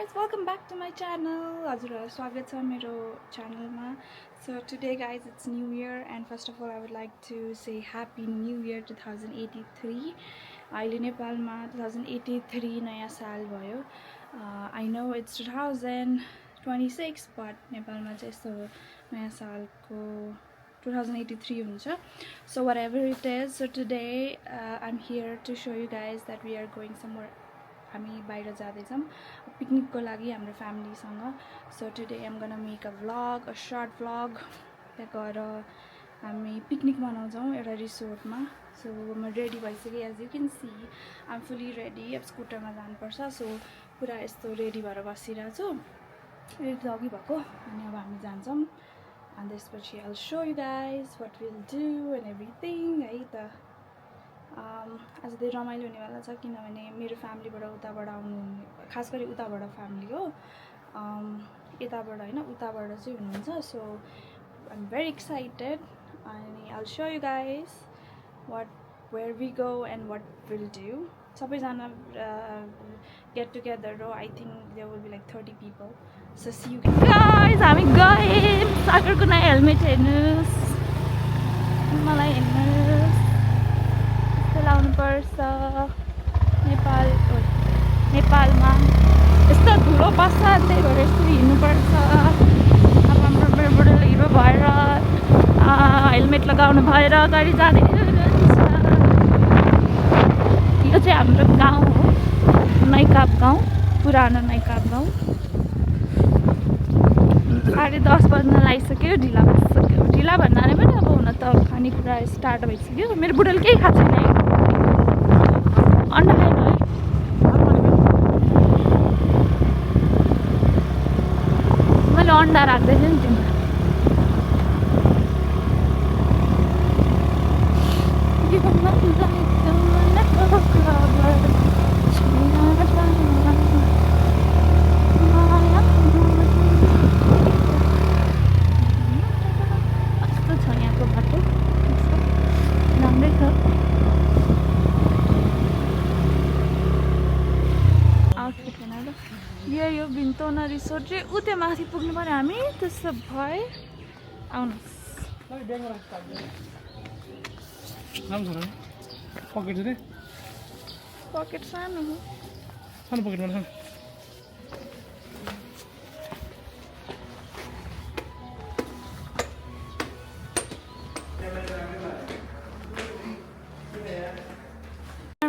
guys, welcome back to my channel. Hazurhara स्वागत छ मेरो च्यानलमा. So today guys, it's New Year and first of all I would like to say Happy New Year 2083. अहिले नेपालमा 2083 नयाँ साल भयो. I know it's 2026 but नेपालमा चाहिँ यस्तो नयाँ सालको 2083 हुन्छ. So whatever it is, so today I'm here to show you guys that we are going somewhere. हामी बाहिर जाँदैछौँ पिकनिकको लागि हाम्रो फ्यामिलीसँग. So today I am gonna make a vlog, a short vlog. त्यहाँ गएर हामी पिकनिक मनाउँछौँ एउटा रिसोर्टमा. सो म रेडी भइसकेँ. As you can see I am fully ready. अब स्कुटरमा जानुपर्छ. सो पुरा यस्तो रेडी भएर बसिरहेको छु, रेडी अघि भएको. अनि अब हामी जान्छौँ अनि त्यसपछि I will show you guys what will do and everything है त. आज धेरै रमाइलो हुनेवाला छ किनभने मेरो फ्यामिलीबाट उताबाट आउनु, खास गरी उताबाट फ्यामिली हो, यताबाट होइन उताबाट चाहिँ हुनुहुन्छ. So I am very excited अनि I will show you guys where we go and what will do. सबैजना गेट टुगेदर हो. I think there will be like 30 people. So see you guys. हामी गयौँ. सागरको नयाँ हेलमेट हेर्नुहोस्, मलाई हेर्नुहोस्. लाउनुपर्छ. नेपालमा यस्तो धुलो बस्छ, त्यही भएर यस्तो हिँड्नुपर्छ. अब हाम्रो बुढो हिरो भएर हेलमेट लगाउनु भएर गाडी जाँदै हुन्छ. यो चाहिँ हाम्रो गाउँ हो, नैकाप गाउँ, पुरानो नैकाप गाउँ. 10:30 बज्न लागिसक्यो. ढिला भइसक्यो. ढिला भन्नाले पनि अब हुन त खानेकुरा स्टार्ट भइसक्यो. मेरो बुढोले केही खाएको छैन है. अन्डा खाएन है. मैले अन्डा राख्दै थिएँ नि तिम्रो. कस्तो छ यहाँको बाटो, राम्रै छ. यो भिन्तोना रिसोर्ट चाहिँ उ त्यो माथि पुग्नु पर्यो हामी. त्यसो भए आउनुहोस्. पकेट सानो हो.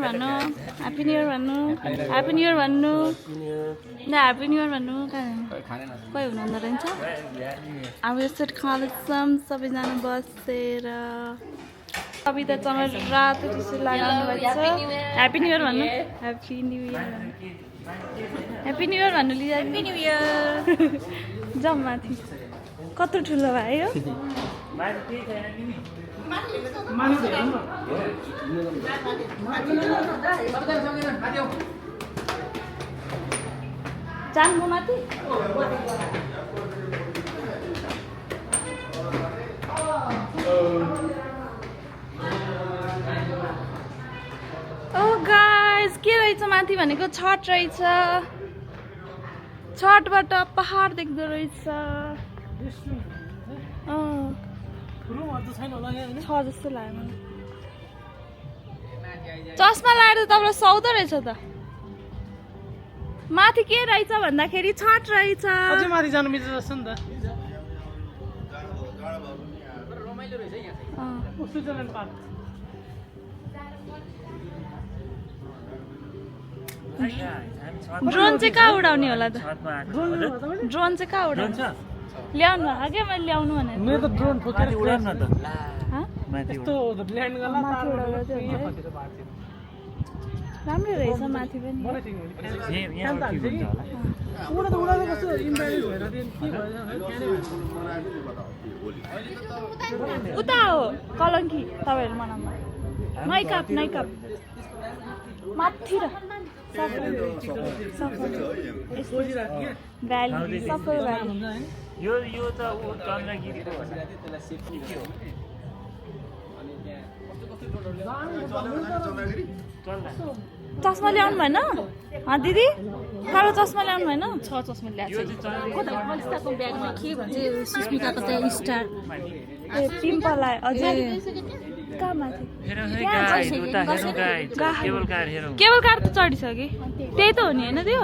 भन्नु ह्याप्पी न्यु इयर भन्नु. ह्याप्पी न्यु इयर भन्नु. ह्याप्पी न्यु इयर भन्नु. कोही हुनुहुँदो रहेछ. अब यसरी खाँदैछौँ सबैजना बसेर. कविता चमर रातो टिसर्ट लगाउनु भएको छ. ह्याप्पी न्यु इयर भन्नु. ह्याप्पी न्यु इयर भन्नु. ह्याप्पी न्यु इयर भन्नु. Lija happy new year. जाउँ माथि. कत्रो ठुलो भयो. जानु माथि. ओ गाइस, के रहेछ माथि भनेको छठ रहेछ. छठबाट पहाड देख्दो रहेछ. छ जस्तो लाग्यो मलाई. चस्मा लगाएर त तपाईँलाई सौदो रहेछ त. माथि के रहेछ भन्दाखेरि छठ रहेछ. अझै माथि जानु मिल्छ जस्तो नि त. Switzerland park. ड्रोन चाहिँ कहाँ उडाउने होला त. ड्रोन चाहिँ कहाँ उडाउने ल्याउनु भएको क्या. मैले ल्याउनु भनेर. मेरो त ड्रोन ठोकेर उडाउन न त. यस्तो ल्यान्ड गर्ला माथि उडाउँदा चाहिँ राम्रै रहेछ. माथि पनि उता हो कलङ्की. तपाईँहरू मनाउनु नैकाप माथि र भ्याली सफल भ्याली. यो त चन्द्रगिरी चस्मा ल्याउनु भएन दिदी. कालो चस्मा ल्याउनु भएन? छ चस्मा ल्याएको कता मलिसाको ब्यागमा के भन्छ सुस्मिताको चाहिँ स्टार ए पिम्पल आयो अझै कहाँ माथि? केबल कार त चढिसक्यो त्यही त हो नि होइन त्यो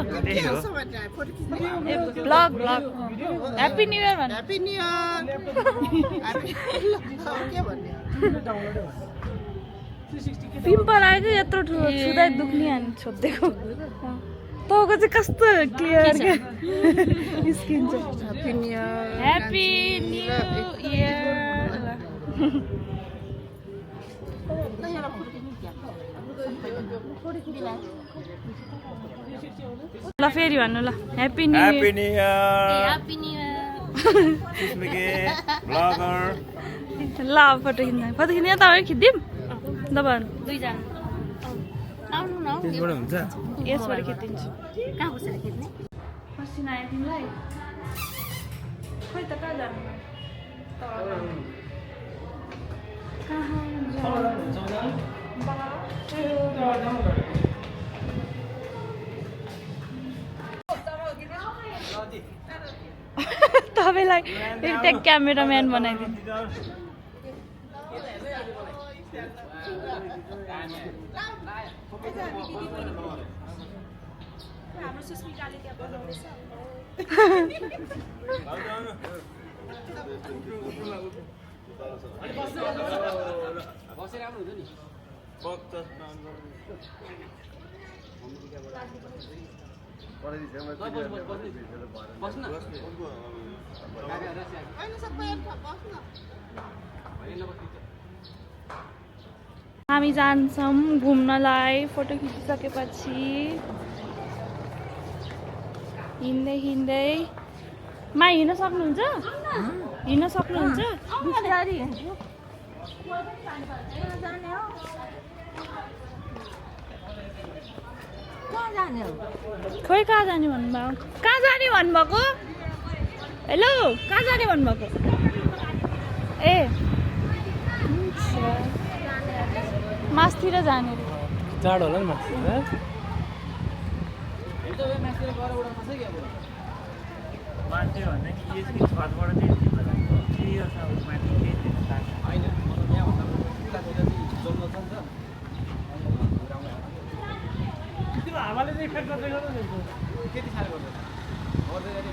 ए ब्लग ह्याप्पी न्यु इयर भन ह्याप्पी न्यु इयर के भन्ने पिम्पल आयो कि यत्रो ठुलो छुँदै दुख्ने अनि छोपिदिएको तँको चाहिँ कस्तो क्लियर क्या स्किन चाहिँ ह्याप्पी न्यु इयर ल फेरि भन्नु ल happy new year happy new year ल फोटो खिच्नु तपाईँ खिचिदिउँ ल भन् दुईजना आउनु न यसबाट खिचिदिन्छु कहाँ बसेर खेल्ने पसिना आयो तिमीलाई खोइ त कहाँ जानु तपाईँलाई एउटा क्यामेराम्यान बनाइदिनु हाम्रो सुस्मिताले त्यहाँ बनाउँदैछ हामी जान्छौँ घुम्नलाई फोटो खिचिसकेपछि हिँड्दै हिँड्दै मा हिँड्न सक्नुहुन्छ खोइ कहाँ जाने भन्नुभएको हेलो कहाँ जाने भन्नुभएको ए मासतिर जाने जाडो होला नि मासु मान्छे भन्दा कि यसको छतबाट चाहिँ क्लियर छ माथि हावाले चाहिँ इफेक्ट गर्दै गर्छ त्यति साह्रो गर्दैन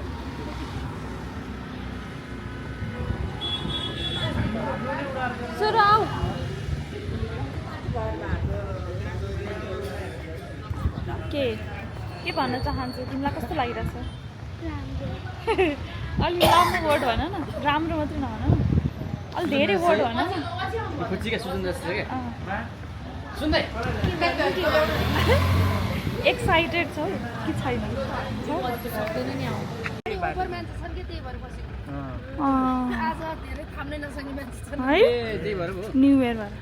सुरु आऊ के भन्न चाहन्छु तिमीलाई कस्तो लागिरहेछ अलि लामो वर्ड भन न राम्रो मात्रै नभन न अलि धेरै वर्ड भन न एक्साइटेड छौ कि छैन है न्यु इयर भएर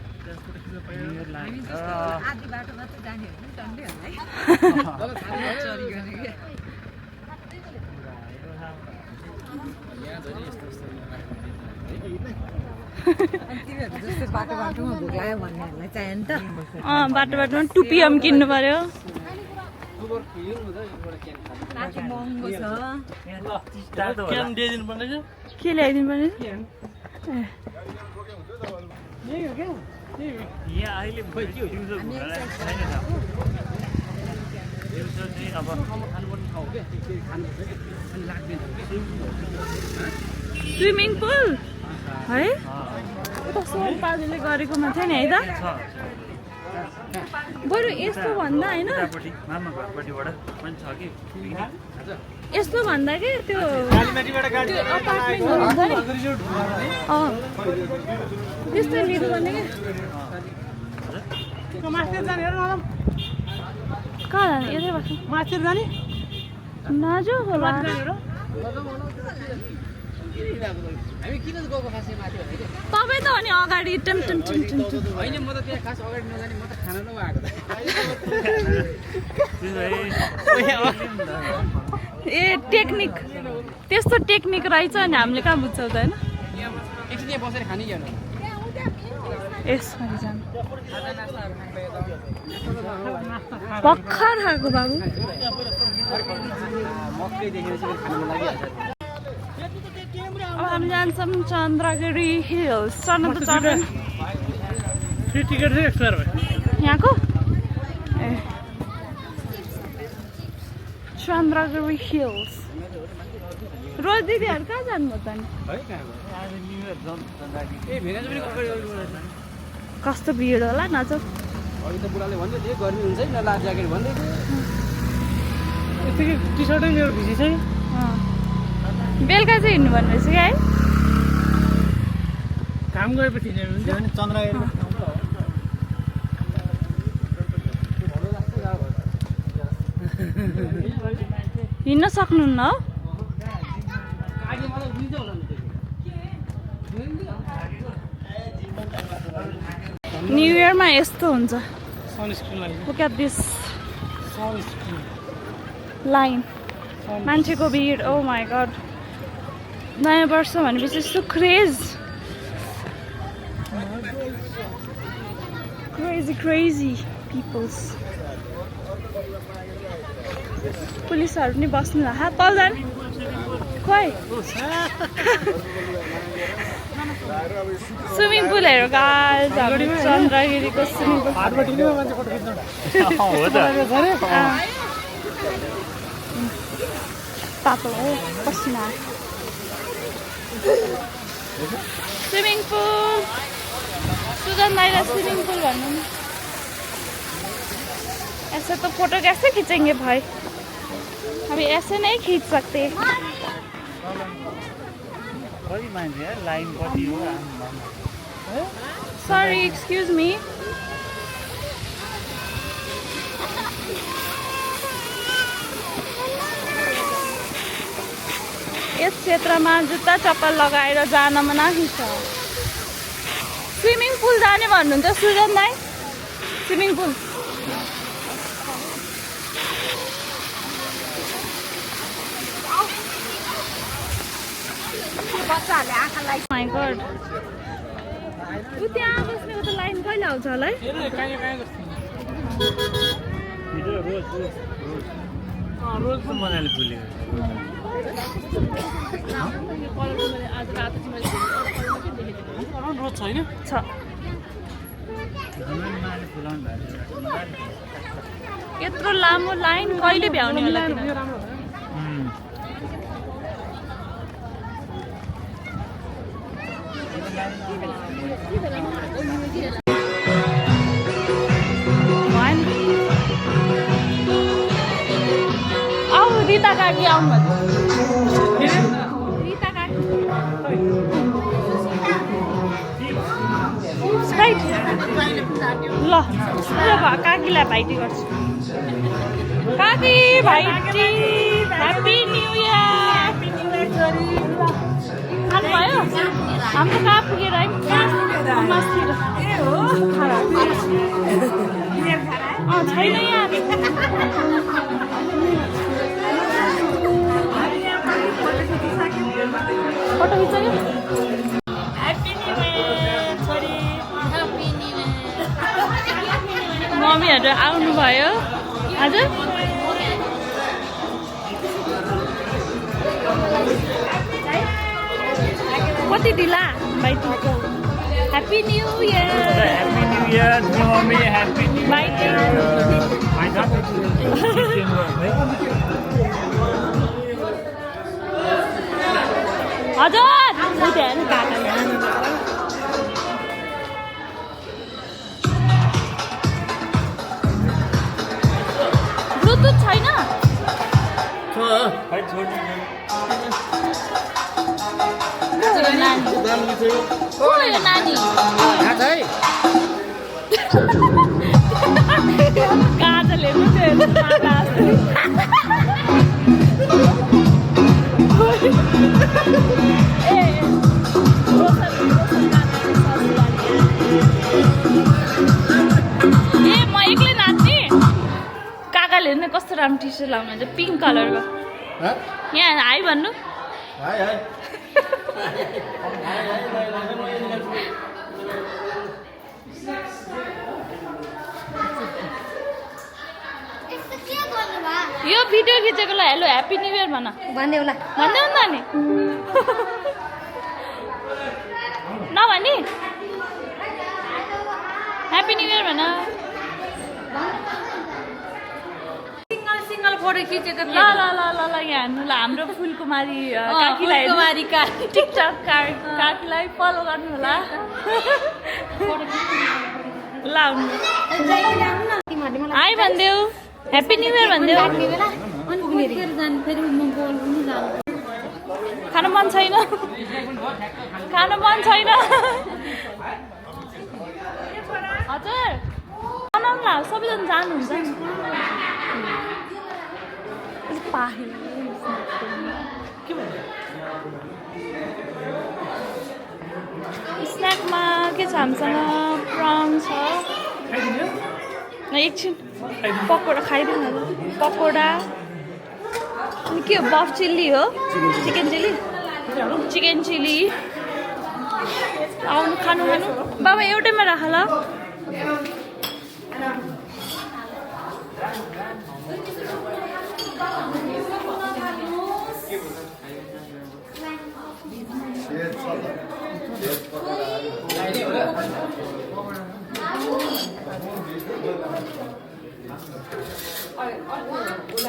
बाटोमा 2 PM किन्नु पर्यो के ल्याइदिनु पर्ने यहाँ अहिले दिउँसो घुम्न छैन दिउँसो चाहिँ अब स्विमिङ पुल है सोमपाले गरेकोमा थियो नि है त बरु यस्तो भन्दा होइन मामा घरपट्टिबाट पनि छ कि यस्तो भन्दा कि त्यो अपार्टमेन्टहरू हुन्छ नि त्यस्तो लिनु पर्ने क्या कहाँ जाने यतै बस्नु माछा जाने नजाऊ होला हामी किन गएको खासै माथि भने के तपाईँ त हो नि अगाडि टम टम टम टम होइन म त त्यहाँ खास अगाडि नजाने म त खाना नआएको ए टेक्निक त्यस्तो टेक्निक रहेछ नि हामीले कहाँ बुझ्छौँ त होइन एकछिन यहाँ बसेर खाने क्या यसरी जानु भर्खर खाएको बाबु मकै देखेर चाहिँ खानु लागिहाल्छ अब हामी जान्छौँ चन्द्रगिरी हिल्स चढ्नु त चढ्दैन फ्री टिकट चाहिँ एक्सपायर भयो यहाँको ए चन्द्रगिरी हिल्स रोज दिदीहरू कहाँ जानुभयो त नि है कहाँ आज न्यु इयर जाउँ चन्द्रगिरी ए भेनाजु पनि अगाडि कस्तो भिड होला नजाऊ अघि त बुढाले भन्दै थियो गर्मी हुन्छ है न लाइफ ज्याकेट भन्दै थियो यतिकै टी सर्टै मेरो भिजी छ बेलुका चाहिँ हिँड्नु भन्नुहोस् कि है काम गरेपछि हिँड्यो भने चन्द्रगिरी हिँड्न सक्नुहुन्न हो आगे मलाई बुझ्दै होला नि न्यु इयरमा यस्तो हुन्छ sunscreen line Look at this sunscreen line मान्छेको भिड ओ माई गड नयाँ वर्ष भनेपछि यस्तो क्रेजी पिपल्स पुलिसहरू पनि बस्नु हा तल जानु खोइ स्विमिङ पुल हेर गाइस हाम्रो चन्द्रगिरीको स्विमिङ पुल तातो हो पसिना स्विमिङ पुल सुजन दाइला स्विमिङ पुल भन्नु नि ऐसे तो फोटो कैसे खींचेंगे भाई अभी ऐसे नहीं खींच सकते कति मान्छे लाइन कति हो सॉरी एक्सक्यूज मी यस क्षेत्रमा जुत्ता चप्पल लगाएर जान मनाही छ स्विमिङ पुल जाने भन्नुहुन्छ सुजन दाइ स्विमिङ पुल My God. उ त्यहाँ बस्नेको त लाइन कहिले आउँछ होला है रोज त मजाले फुलेको रोज छैन छ यत्रो लामो लाइन कहिले भ्याउने होला रीता काकी आउनु रीता काकी स्प्राइट ल काकीलाई भाइटी गर्छु काकी भाइटी ह्याप्पी न्यु इयर खानुभयो हाम्रो कहाँ पुगेर है मासतिर छैन यहाँ फोटो खिच्यो मम्मीहरू आउनुभयो हजुर कति ढिला भाइटी happy new year mummy happy new भाइटी हजुर ब्लुटुथ छैन नानी काजल म एक्लै नाच्ने काकाले हेर्नु कस्तो राम्रो टी सर्ट लाउनुहुन्छ पिङ्क कलरको यहाँ हाई भन्नु यो भिडियो खिचेकोलाई हेलो ह्याप्पी न्यू इयर भन भन्ने होला भन्दै हुँदा नि नभनी ह्याप्पी न्यू इयर भन सिंगल फोटो खिचेको ल ल ल ल ल यहाँ हेर्नु ल हाम्रो फुलकुमारी काकीलाई टिकटक काकीलाई फलो गर्नु होला ल हाई भनिदेऊ ह्याप्पी न्यू इयर भनिदेऊ खानु मन छैन खानु मन छैन हजुर बनाउनु ल सबैजना जानुहुन्छ स्न्याकमा के छ हामीसँग प्रन छ एकछिन पकोडा खाइदिउँ न पकोडा अनि के हो बफ चिल्ली हो चिकन चिल्ली आउनु खानु बाबा एउटैमा राख ल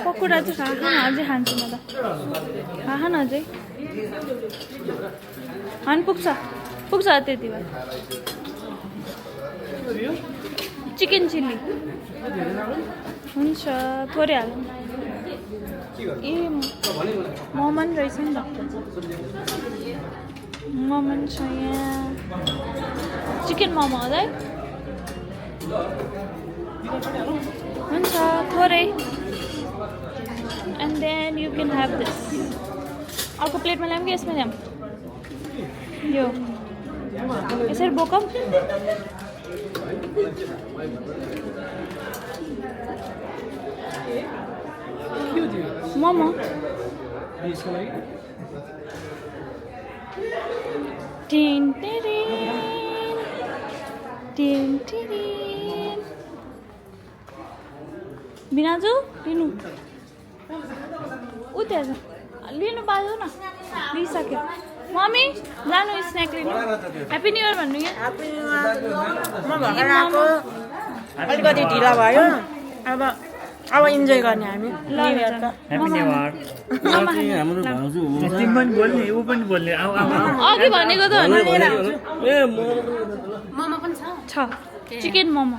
पकोडा चाहिँ अझै खान्छु म त खान अझै अनि पुग्छ त्यति भए चिकन चिल्ली हुन्छ थोरै हालौँ ए मोमन रहेछ नि त मोमन छ यहाँ चिकन मोमो होला है हुन्छ थोरै and then you can have this अर्को प्लेटमा ल्याऊँ कि यसमा ल्याऊँ यो यसरी बोकौँ मोमो टिन बिनाजु लिनु उता लिनु बाजु न लिइसक्यो मम्मी जानु स्न्याक लिनु ह्याप्पी न्यू इयर भन्नु यहाँ अलिकति ढिला भयो अब इन्जोय गर्ने हामी अघि भनेको त छ चिकन मोमो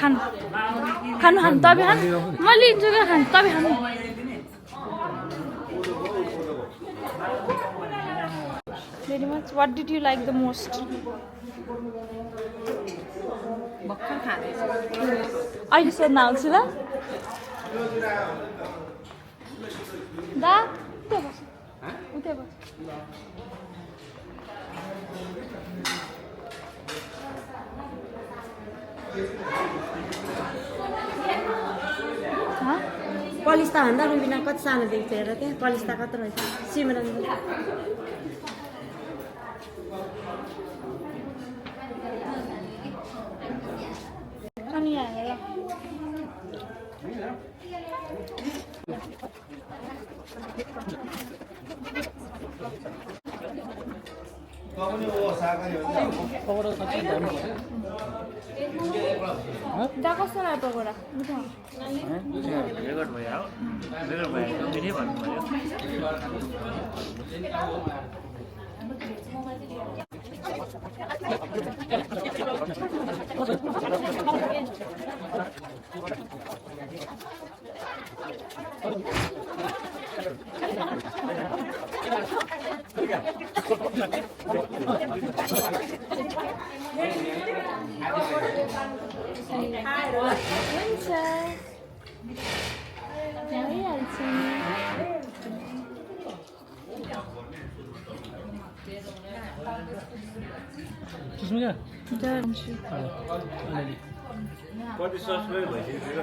खानु तपाईँ खानु म लिन्छु क्या खानु तपाईँ खानु very much what did you like the most अहिले सोध्न आउँछु ल दा उतै बस पलिस त भन्दा रुबिना कति सानो देख्छ हेर क्या पलिस त कत्रो रहेछ सिमरन अनि यहाँ दा कस्तो लाग्यो पकोडा रेकर्ड भयो मिठै भन्नु पर्यो कति सब्सक्राइब भइसक्यो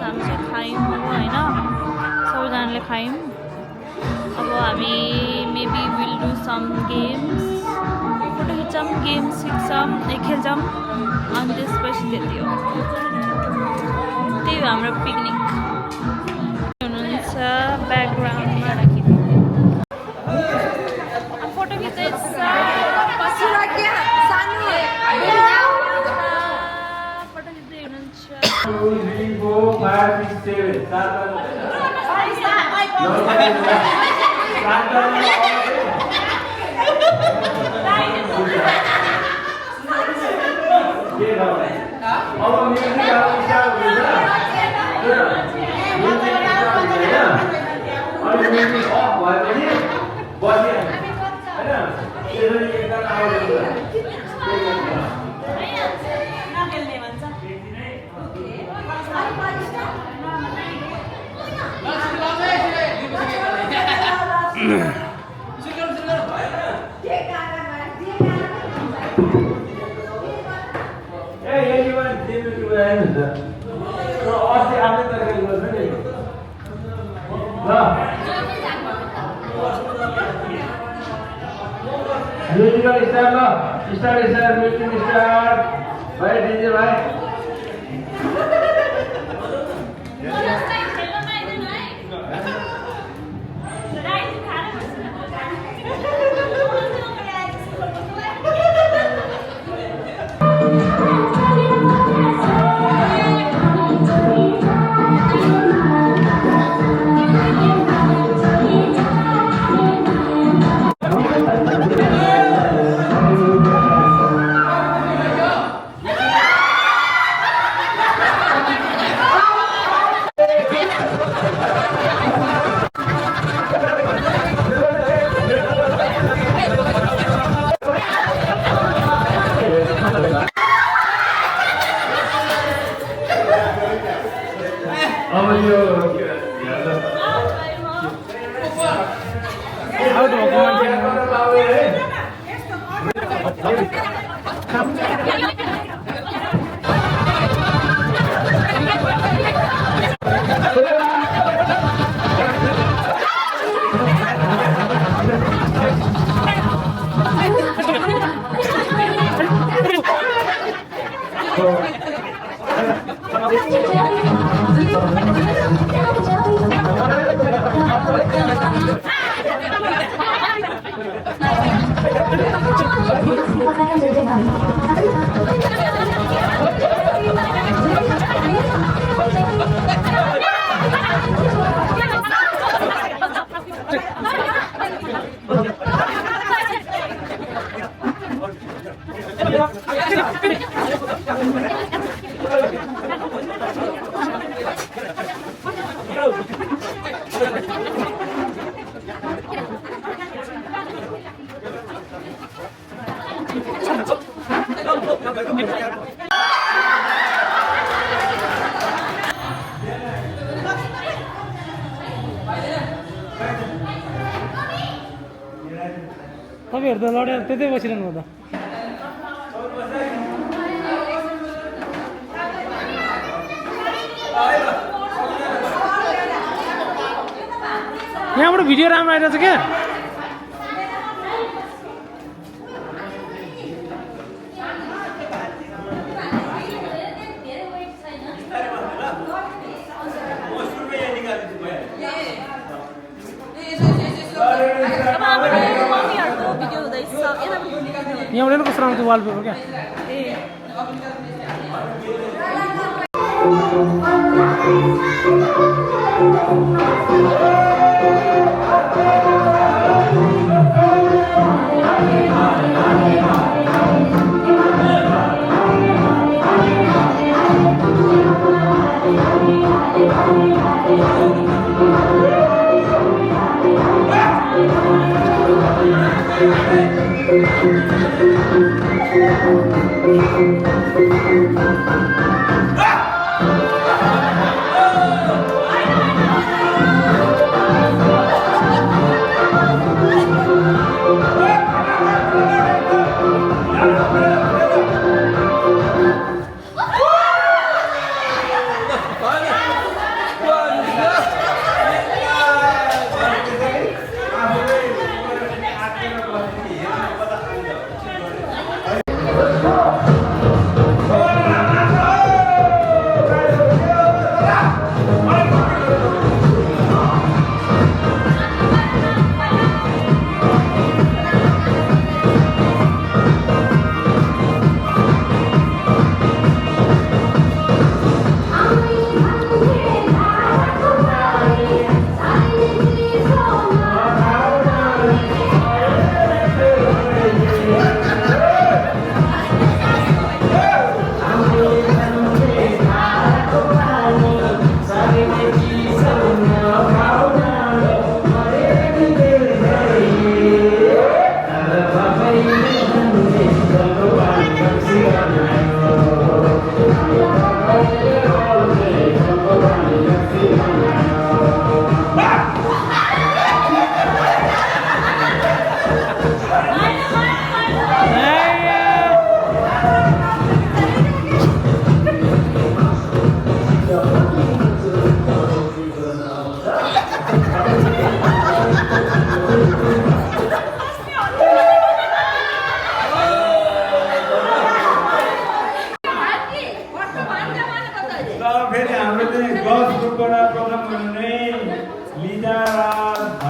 हामी चाहिँ खायौँ होइन सबैजनाले खायौँ अब हामी maybe will do some games photo खिच्छौँ गेम्स सिक्छौँ खेल्छौँ अनि त्यसपछि त्यति हो त्यही हो हाम्रो पिकनिक हुनुहुन्छ ब्याकग्राउन्डमा राखिदिनु फोटो खिच्दैछ फोटो खिच्दै हुनुहुन्छ भाई डीजे भाई तपाईँहरू त लडेर त्यतै बसिरहनु भयो त यहाँबाट भिडियो राम्रो आइरहेछ क्या यहाँबाट कस्तो राम्रो वालपेपर क्या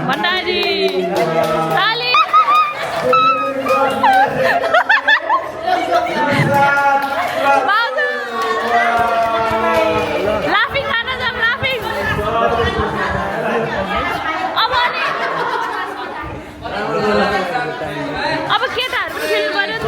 भण्डारी ताली लाफिङ खान जाऊँ लाफिङ अब केटाहरू पनि खेल्नु पर्यो नि त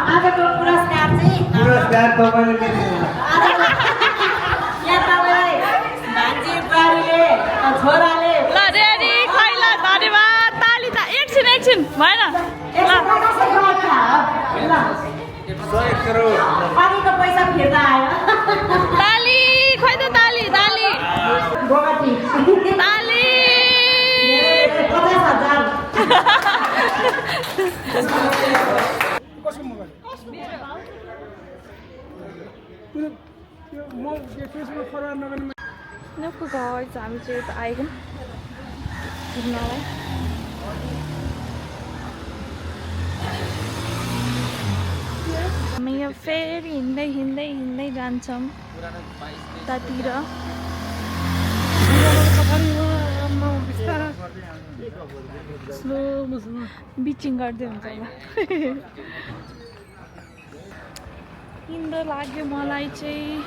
आजको पुरस्कार चाहिँ यहाँ तपाईँलाई भान्जी बुहारीले छोराले ल रेडी खैल धन्यवाद ताली त एकछिन भएन पानीको पैसा फिर्ता आयो ताली खै त ताली ताली गोगती ताली 50,000 Nako guys, हामी चाहिँ यता आइगयौँ घुम्नलाई। हामी यहाँ फेरि हिँड्दै जान्छौँ उतातिर। बिचिङ गर्दै हुन्छ हिँड्न लाग्यो मलाई चाहिँ।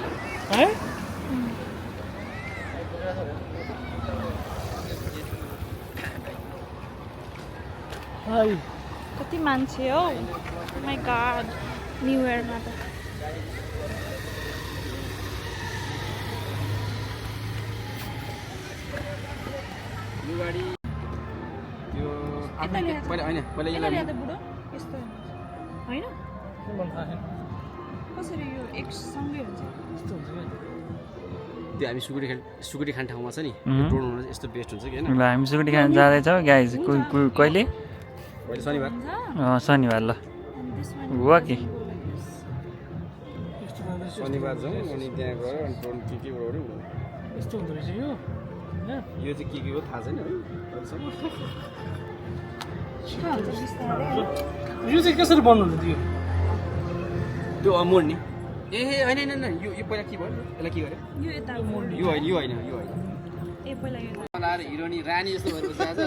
कति मान्छे हौ माई गॉड न्यू इयरमा त। बुढो यस्तो होइन कसरी यो एक सँगै हुन्छ त्यो हामी सुकुटी खाने ठाउँमा छ नि रोड हुन यस्तो बेस्ट हुन्छ कि हैन। ल हामी सुकुटी खान जाँदैछौँ गाइस। कहिले शनिबार शनिबार ल हो कि शनिबार जाउँ अनि त्यहाँ गएर अनि ड्रोन के गरौँ यस्तो हुँदो रहेछ यो यो चाहिँ के हो थाहा छैन है अहिलेसम्म। यो चाहिँ कसरी बनाउनु त्यो त्यो मोड नि ए हैन यो पहिला के भयो यसलाई के गर्यो यो यता यो होइन ए पहिला यो हिरोनी रानी जस्तो भएपछि आज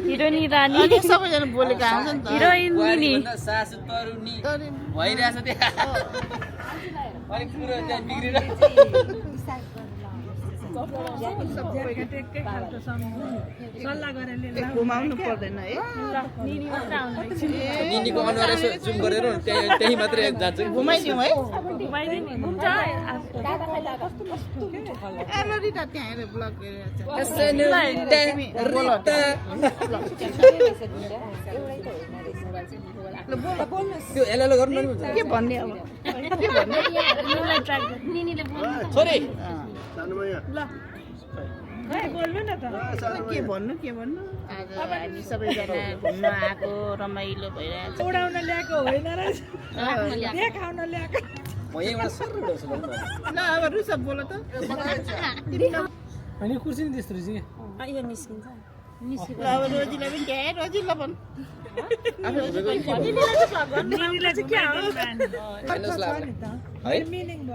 हिरोनी रानी सबैजना बोलेको आउँछ नि त हिरोइन सासु तरुनी भइरहेछ त्यहाँ अलिक कुरो त्यहाँ बिग्रेर घुमाउनु पर्दैन है निनीको अनुहार यसो जुम गरेर त्यही मात्रै जान्छ घुमाइदिउँ है घुम्छ एलोरिटा त्यहाँ हेरेर ब्लग गरिरहेछ त्यो एलएल गर्नु नि के भन्ने अब के भन्ने छोरी के भन्नु आज हामी सबैजना घुम्न आएको रमाइलो भइरहेछ उडाउन ल्याएको होइन रहेछ देखाउन ल्याएको। म यहीँबाट सर्र उडाउँछु भन्नु ल अब रुसा बोल त अनि कुर्सी नि त्यस्तो रहेछ ल अब रोजीलाई पनि क्या रोजीलाई पनि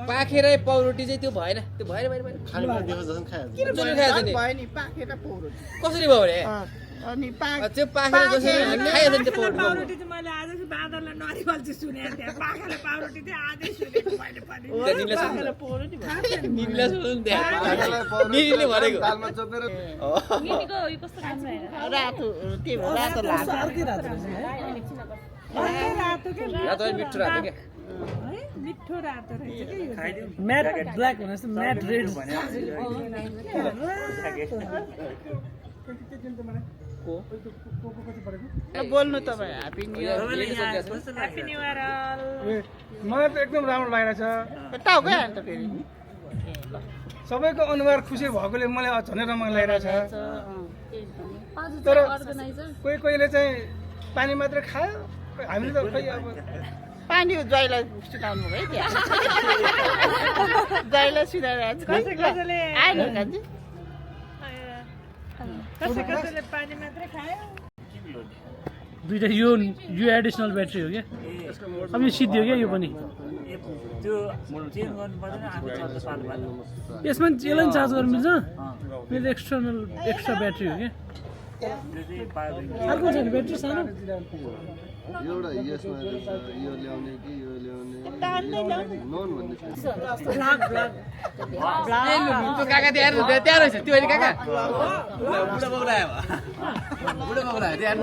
पाखेरै पाउरोटी चाहिँ त्यो भएन त्यो भएन कसरी भयो भने अनि त्यो पाखेर जसरी खाइहाल्छ नि त्यो पाउरोटी चाहिँ मैले आज बाँदरलाई नरिवल चाहिँ सुनेको थिएँ। पाखाले पाउरोटी चाहिँ आजै सुनेको मैले पनि। निरीले भनेको निनीको यो कस्तो राम्रो हैन रातो त्यो रातो लाग्छ रातो के रातो मिठो रातो क्या है मिठो रातो रहेछ के यो। म्याट ब्ल्याक भने जस्तो म्याट रेड बोल्नु तपाईँ ह्याप्पी न्यु इयर तपाईँलाई यहाँ कस्तो लाग्यो मलाई त एकदम राम्रो लागिरहेछ टाउकै अन्त फेरि सबैको अनुहार खुसी भएकोले मलाई झनै रमाइलो लागिरहेछ तर कोही कोहीले चाहिँ पानी मात्रै खायो हामीले त खै अब पानी ज्वाइँलाई सुनाउनु भयो त्यहाँ ज्वाइँलाई सुनाइरहेको छ आएन कान्छी कसैले पानी मात्रै खायो दुईटा यो एडिसनल ब्याट्री हो क्या अब यो सिद्धि हो क्या यो पनि त्यो चेन्ज गर्नु पर्दैन आफू चल्छ पाल्नु पर्दैन यसमा यसलाई पनि चार्ज गर्नु मिल्छ मेरो एक्स्ट्रा ब्याट्री हो क्या त्यो चाहिँ पार्दैन अर्को छ नि ब्याट्री सानो एउटा यसमा यो ल्याउने कि यो ल्याउने नन भन्ने त्यो काका त्यहाँ त्यहाँ रहेछ त्यो अहिले काका बुढा बौला आयो बुढा बौला आयो त्यहाँ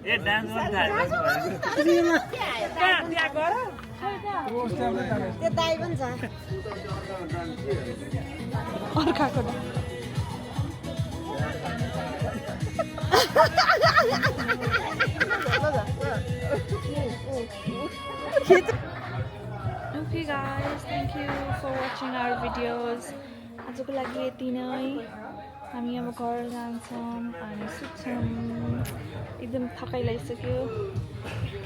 ए डान्स गर्नु थाल्यो त्यहाँ गर त्यो दाइ पनि छ अर्काको Okay guys, thank you for watching our videos. आजको लागि यति नै हामी अब घर जान्छौँ अनि सुत्छौँ एकदम थकाइ लागिसक्यो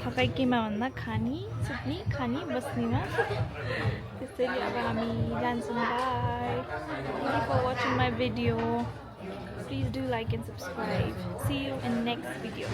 थकाइ केमा भन्दा खानी सुत्ने खानी बस्नेमा त्यसैले अब हामी जान्छौँ bye thank you for watching my video please do like and subscribe see you in next video